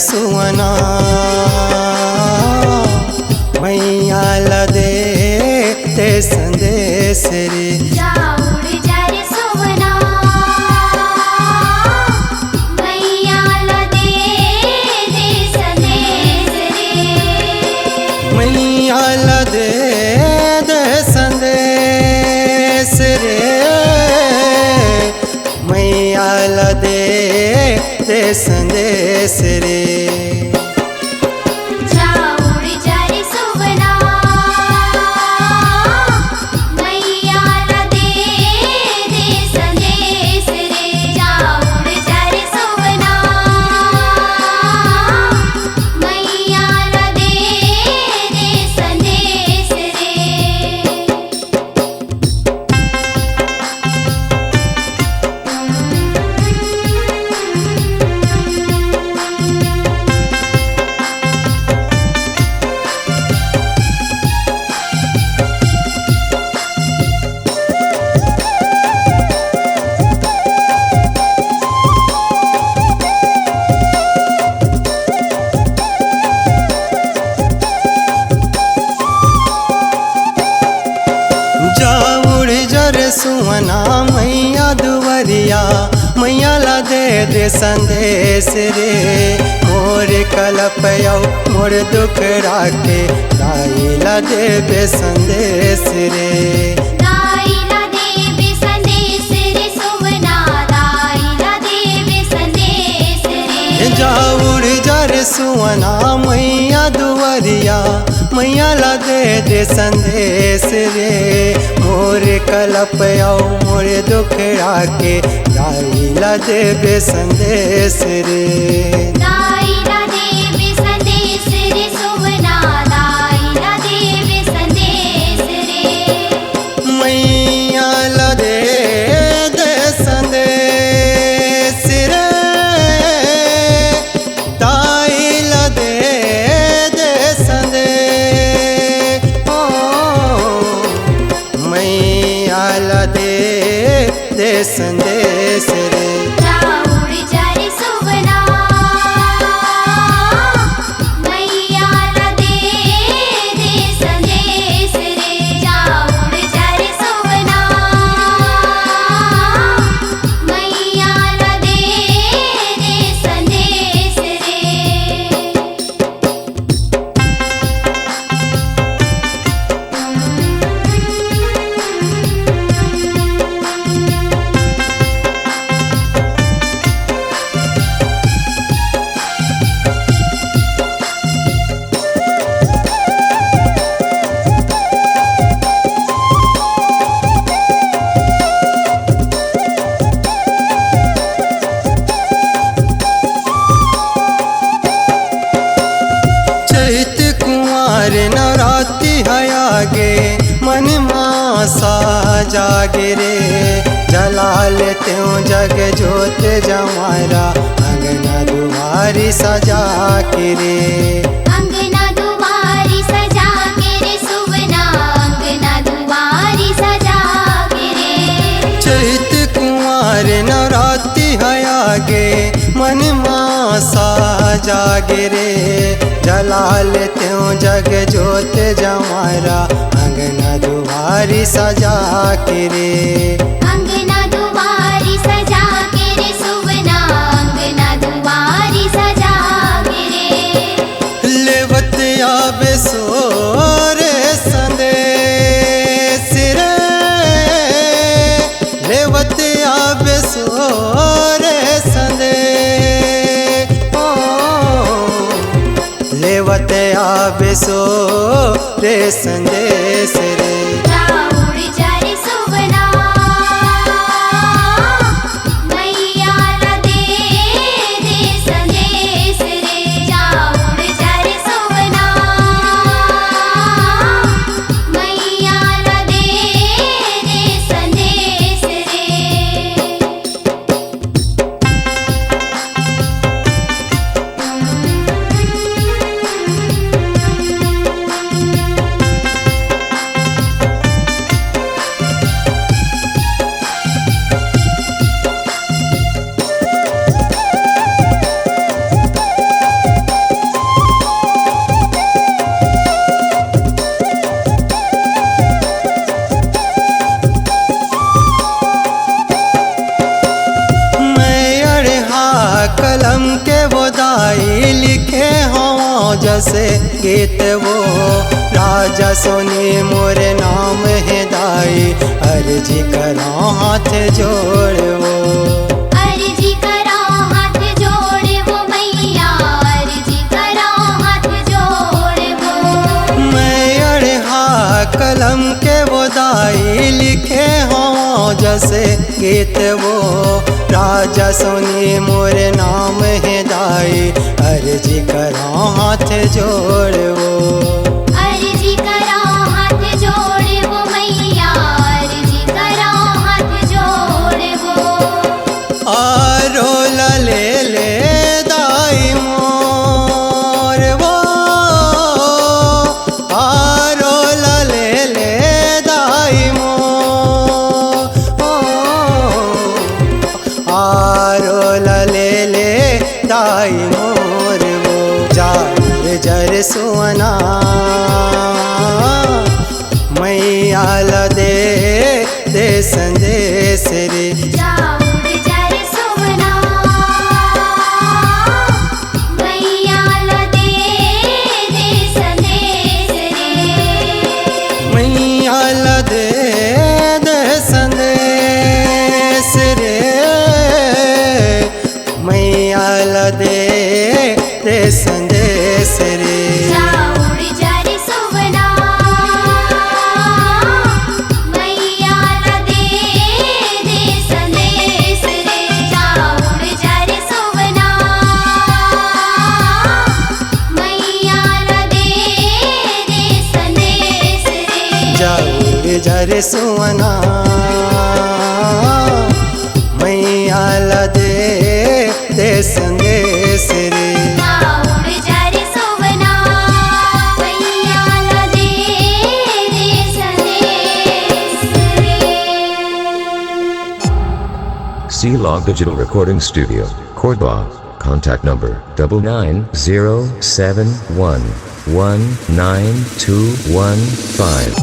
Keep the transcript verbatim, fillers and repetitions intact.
सुवना, मैया ला दे दे संदेश रे। जा उड़ जा रे सुवना, मैया ला दे दे संदेश रे। मैया ला दे दे संदेश रे। मैया ला दे दे संदेश रे। जा उड़ जा रे सुवना, मैया ला दे दे संदेश रे। जा उड़ जा रे सुवना, मैया ला दे दे संदेश रे। जा उड़ जा रे सुवना मैया दुवरिया, मैया ला दे दे संदेश रे। मोर कलप अउ मोर दुखड़ा के, दाई ला देबे संदेश रे। दाई ला देबे संदेश रे सुवना, दाई ला देबे संदेश रे। जा उड़ जा रे सुवना मैया दुवरिया, मैया ला दे दे संदेश रे। मोर कलप अउ मोर दुखड़ा के, दाई ला देबे संदेश रे। दाई ला देबे संदेश रे सुवना, दाई ला देबे संदेश रे। मैया ला दे दे संदेश रे, दाई ला दे दे संदेश, ओ मैया ला दे दे संदेश रे। जा उड़ जा रे सुवना, मैया ला दे दे संदेश रे। जा उड़ जा रे सुवना, मैया ला दे दे संदेश रे। चैत कुंवार नवरात्रि ह आगे, मन मा आसा जागे रे। जला लेतेंव जग जोत जंवारा, अंगना दुवारी सजा के रे। अंगना दुवारी सजा के रे सुवना, अंगना दुवारी सजा के रे। चैत कुंवार नवरात्रि ह आगे, मन मा आसा जागे रे। जला लेतेंव जग जोत जंवारा, अंगना दुवारी सजा के रे। अंगना दुवारी सजा के रे सुवना, अंगना दुवारी सजा के रे। लेवत आबे सोरे संदेश रे, लेवत आबे सोरे संदेश, ओ, लेवत आबे सोरे संदेश रे। जा उड़ जा रे सुवना, मैया ला दे दे संदेश रे। जा उड़ जा रे सुवना, मैया ला दे दे संदेश रे। से गीत वो। राजा सुनी मोर नाम हे दाई, अर्जी करा हाथ जोड़ वो। अर्जी करा हाथ जोड़ वो मैया, अर्जी करा हाथ जोड़ वो। मैं अड़हा कलम के वो दाई, लिखे हवं जसे गीत वो। राजा सुनी मोर नाम हे दाई, अर्जी करा हाथ जोड़ वो। अर्जी करा हाथ जोड़ वो मैया, अर्जी करा हाथ जोड़ वो। आरो ला ले ले दाई मोर वो, आरो ला ले ले दाई मोर, आरो ला ले ले दाई मोर वो। जाड़ जर सुवना मैया ला दे दे संदेश रे। जाड़ जर सुवना मैया ला दे दे संदेश रे। मैया ला दे दे संदेश रे। मैया ला दे दे संदेश रे। जाड़ जर सुवना मैया ला दे दे संदेश रे। जाड़ जर सुवना मैया ला दे दे संदेश रे। जाड़ जर सुवना मैया ला दे दे संदेश रे। जाड़ जर सुवना मैया ला दे दे संदेश रे। C Log Digital Recording Studio, Cordoba. Contact number double nine zero seven one one nine two one five.